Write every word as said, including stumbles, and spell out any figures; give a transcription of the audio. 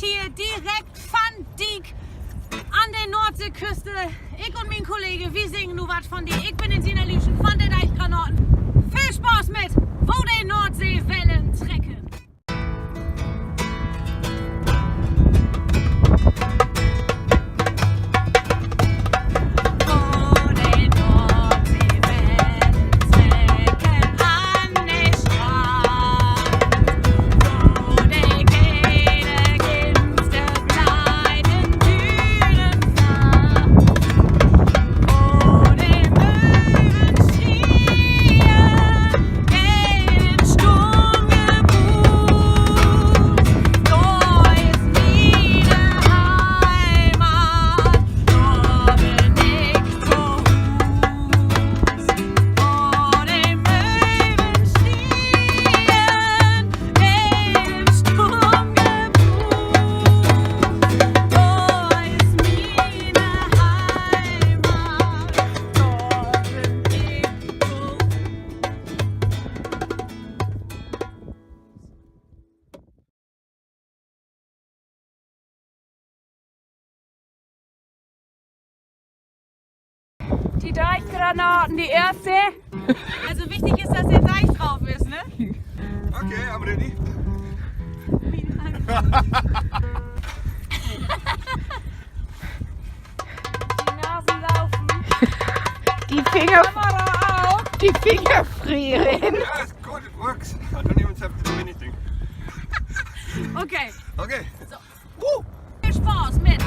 Hier direkt van Diek an de Noordseeküste. Ik un mien Kolleeg, wi singen nu wat von de Ik bün en Sina Lüschen von de Deichgranaten. Veel Spaaß mit Wo de Noordseewellen trecken. De Deichgranaten, de eerste. Also wichtig is, dat de Deich drauf is, ne? Okay, I'm ready. De Nasen laufen. De Finger, Kamera auf. De Finger frieren. Ja, is goot, it works. I don't even have to do anything. Okay. Okay. So. Woo! Veel Spaaß mit